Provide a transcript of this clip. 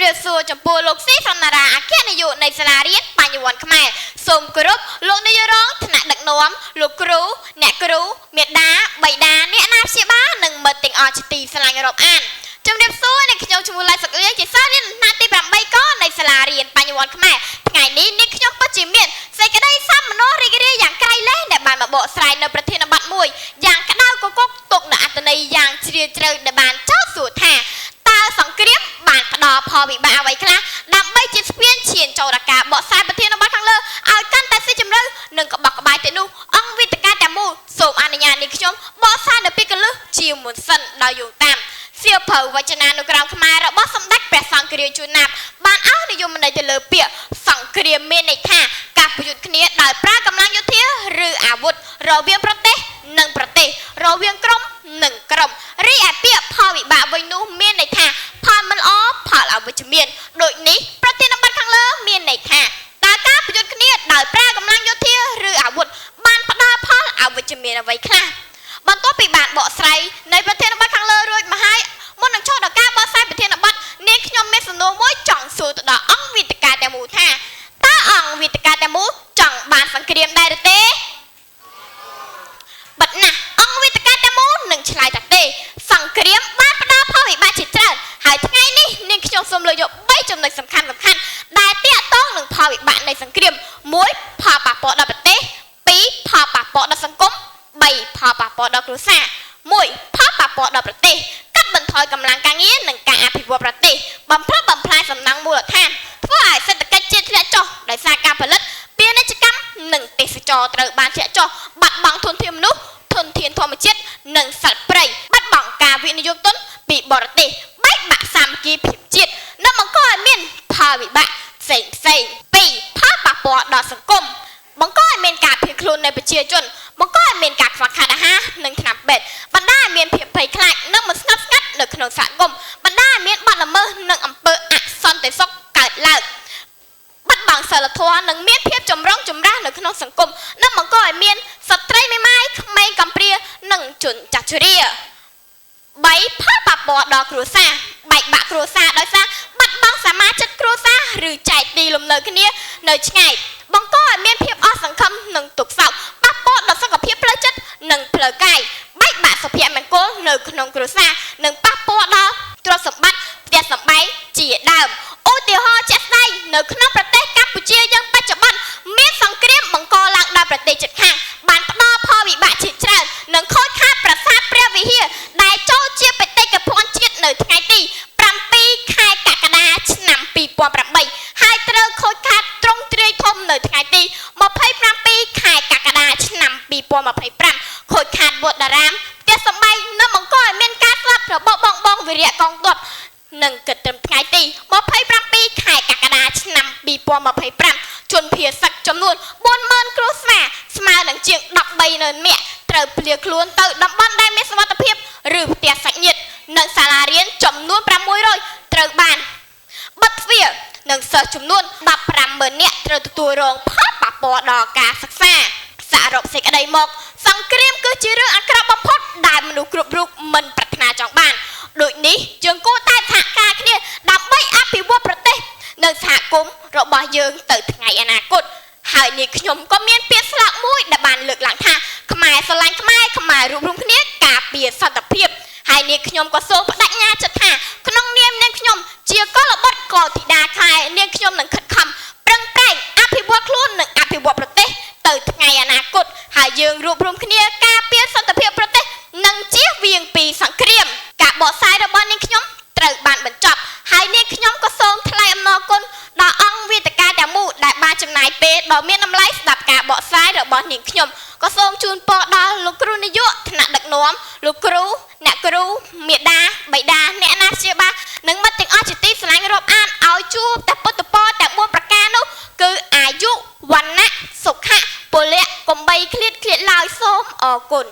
រាបសួរចំពោះលោកស៊ីសំណារាអគ្គនាយកនៃសាលារៀនបញ្ញវន្តខ្មែរសូមគោរពលោកនាយករងថ្នាក់ដឹកនាំលោកគ្រូអ្នកគ្រូមេដាបៃតាអ្នកណាព្យាបាលនិងមិត្តទាំងអស់ជាទីស្រឡាញ់រាប់អានជំរាបសួរអ្នកខ្ញុំឈ្មោះឡៃសុកលៀងជាសិស្សរៀនថ្នាក់ទី8កនៃសាលារៀនបញ្ញវន្តខ្មែរថ្ងៃនេះនាងខ្ញុំពិតជាមានសេចក្តីសោមនស្សរីករាយយ៉ាងក្រៃលែងដែលបានមកបកស្រាយនៅប្រធានបទមួយយ៉ាងក្តៅកគុកទុកនៅអត្ថន័យយ៉ាងជ្រាលជ្រៅដែលបានចោទសួរថាតើសង្គ្រាមបានផ្ដល់ផលវិបាកអ្វីខ្លះដើម្បីជាស្ពានឈានចូលដល់ការបកស្រាយប្រធានបទខាងលើឲ្យកាន់តែស៊ីជម្រៅនិងក្បោះក្បាយទៅនោះអង្គវិទ្យាទាំងមូលសូមអនុញ្ញាតនេះខ្ញុំបកស្រាយនៅពីកលឹះជាមុនសិនដោយយោងតាមសៀវភៅវចនានុក្រមខ្មែររបស់សម្ដេចព្រះសង្ឃរាជជួនណាបបានឲ្យនិយមន័យទៅលើពាក្យសង្គ្រាមមានន័យថាការប្រយុទ្ធគ្នាដោយប្រើកម្លាំងយោធាឬអាវុធរវាងប្រទេសនិងប្រទេសរវាងក្រុមនិងក្រុមរីឯពាក្យផលវិបាកវិញនោះមានន័យថាផលមិនល្អផលអវិជ្ជមានដូចនេះប្រធានបទខាងលើមានន័យថាតើការប្រយុទ្ធគ្នាដោយប្រើកម្លាំងយោធាឬអាវុធបានផ្ដល់ផលអវិជ្ជមានអ្វីខ្លះបន្ទាប់ពីបានបកស្រាយនៃប្រធានបទខាងលើរួចមកហើយមុននឹងចូលដល់ការបកស្រាយប្រធានបទនាងខ្ញុំមានសំណួរមួយចង់សួរទៅដល់អង្គវិទ្យាទាំងមូលថាតើអង្គវិទ្យាទាំងមូលចង់បានសង្គ្រាមដែរឬទេបាត់ណាស់អង្គវិទ្យាទាំងមូលនឹងឆ្លើយថាទេសង្គ្រាមបានផ្ដល់ផលវិបាកជាច្រើនហើយថ្ងៃនេះនាងខ្ញុំសូមលើកយក3ចំណុចសំខាន់សំខាន់ដែលទាក់ទងនឹងផលវិបាកនៃសង្គ្រាម1ផលប៉ះពាល់ដល់ប្រទេស2ផលប៉ះពាល់ដល់សង្គម3ផលប៉ះពាល់ដល់គ្រួសារ1ផលប៉ះពាល់ដល់ប្រទេសកាត់បន្ថយកម្លាំងការងារនិងការអភិវឌ្ឍប្រទេសបំផ្លិចបំផ្លាញសំណង់មូលដ្ឋានធ្វើឲ្យសេដ្ឋកិច្ចជាតិធ្លាក់ចុះដោយសារការផលិតពាណិជ្ជកម្មនិងទេសចរត្រូវបានធ្លាក់ចុះបាត់បង់ធនធានមនុស្សធនធានធម្មជាតិនិងសត្វព្រៃបាត់បង់ការវិនិយោគទុនពីបរទេសបែកបាក់សាមគ្គីភាពជាតិនិងបង្កឲ្យមានផលវិបាកផ្សេងផ្សេង2ផលប៉ះពាល់ដល់សង្គមបង្កឲ្យមានការភៀសខ្លួននៃប្រជាជនបង្កឲ្យមានការខ្វះខាតអាហារនិងថ្នាំពេទ្យបណ្ដាលឲ្យមានភាពភ័យខ្លាចនិងមិនស្ងប់ស្ងាត់នៅក្នុងសហគមន៍បណ្ដាលឲ្យមានបទល្មើសនិងអំពើអសន្តិសុខកើតឡើងបាត់បង់សីលធម៌និងមានភាពចម្រុងចម្រាសនៅក្នុងសង្គមនិងបង្កឲ្យមានស្ត្រីមេម៉ាយក្មេងកំព្រានិងជនចាស់ជរា3ផលប៉ះពាល់ដល់គ្រួសារបែកបាក់គ្រួសារដោយសារបាត់បង់សមាជិកគ្រួសារឬចែកទីលំនៅគ្នានៅឆ្ងាយបង្កឲ្យមានភាពអស់សង្ឃឹមនិងទុក្ខសោកប៉ះពាល់ដល់សុខភាពផ្លូវចិត្តនិងផ្លូវកាយបែកបាក់សុភមង្គលនៅក្នុងគ្រួសារនិងប៉ះពាល់ដល់ទ្រព្យសម្បត្តិផ្ទះសម្បែងជាដើមឧទាហរណ៍ជាក់ស្ដែងនៅក្នុងប្រទេសកម្ពុជាយើងបច្ចុប្បន្នមានសង្គ្រាមបង្កឡើងដោយប្រទេសជិតខាងបានផ្ដល់ផលវិបាកជាច្រើននិងខូចខាតប្រាសាទព្រះវិហារដែលចូលជាបេតិកភណ្ឌជាតិនៅថ្ងៃទី7ខែកក្កដាឆ្នាំ2008ហើយត្រូវខូចខាតទ្រង់ទ្រាយធំនៅថ្ងៃទី27ខែកក្កដាឆ្នាំ2025ខូចខាតវត្តអារាមផ្ទះសម្បែងនិងបង្កឲ្យមានការស្លាប់របស់បងវីរៈកងទ័ពនិងគិតត្រឹមថ្ងៃទី27ខែកក្កដាឆ្នាំ2025ជនភៀសសឹកចំនួន40000គ្រួសារស្មើនឹងជាង13ម៉ឺននាក់ត្រូវភៀសខ្លួនទៅតំបន់ដែលមានសុវត្ថិភាពឬផ្ទះសាច់ញាតិនិងសាលារៀនចំនួន600ត្រូវបានបិទទ្វារនិងសិស្សចំនួន150,000នាក់ត្រូវទទួលរងផលប៉ះពាល់ដល់ការសិក្សាសរុបសេចក្តីមកសង្គ្រាមគឺជារឿងអាក្រក់បំផុតដែលមនុស្សគ្រប់រូបមិនប្រាថ្នាចង់បានដូចនេះយើងគួរតែសហការគ្នាដើម្បីអភិវឌ្ឍប្រទេសនិងសហគមន៍របស់យើងទៅថ្ងៃអនាគតហើយនេះខ្ញុំក៏មានពាក្យស្លោកមួយដែលបានលើកឡើងថាខ្មែរស្រឡាញ់ខ្មែរខ្មែររួបរួមគ្នាការពារសន្តិភាពហើយនេះខ្ញុំក៏សូមបដិញ្ញាចិត្តថាក្នុងនាមនាងខ្ញុំជាកុលបុត្រកុលធីតាខែនាងខ្ញុំនឹងខិតខំប្រឹងប្រែងអភិវឌ្ឍខ្លួននិងអភិវឌ្ឍប្រទេសទៅថ្ងៃអនាគតហើយយើងរួបរួមគ្នាការពារសន្តិភាពប្រទេសនិងជៀសវាងពីសង្គ្រាមការបកស្រាយរបស់នាងខ្ញុំត្រូវបានបញ្ចប់ហើយនាងខ្ញុំក៏សូមថ្លែងអំណរគុណដល់អង្គវេទិកាទាំងមូលដែលបានចំណាយពេលដ៏មានតម្លៃស្ដាប់ការបកស្រាយរបស់នាងខ្ញុំក៏សូមជូនពរដល់លោកគ្រូនាយកថ្នាក់ដឹកនាំលោកគ្រូអ្នកគ្រូមេដាបៃតាអ្នកណាព្យាបាលនិងមិត្តទាំងអស់ជាទីស្រឡាញ់រាប់អានឲ្យជួបតែពុទ្ធពរទាំង4ប្រការនោះគឺអាយុវណ្ណៈសុខៈពលៈកុំបីឃ្លាតឃ្លាតឡើយសូមអរគុណ។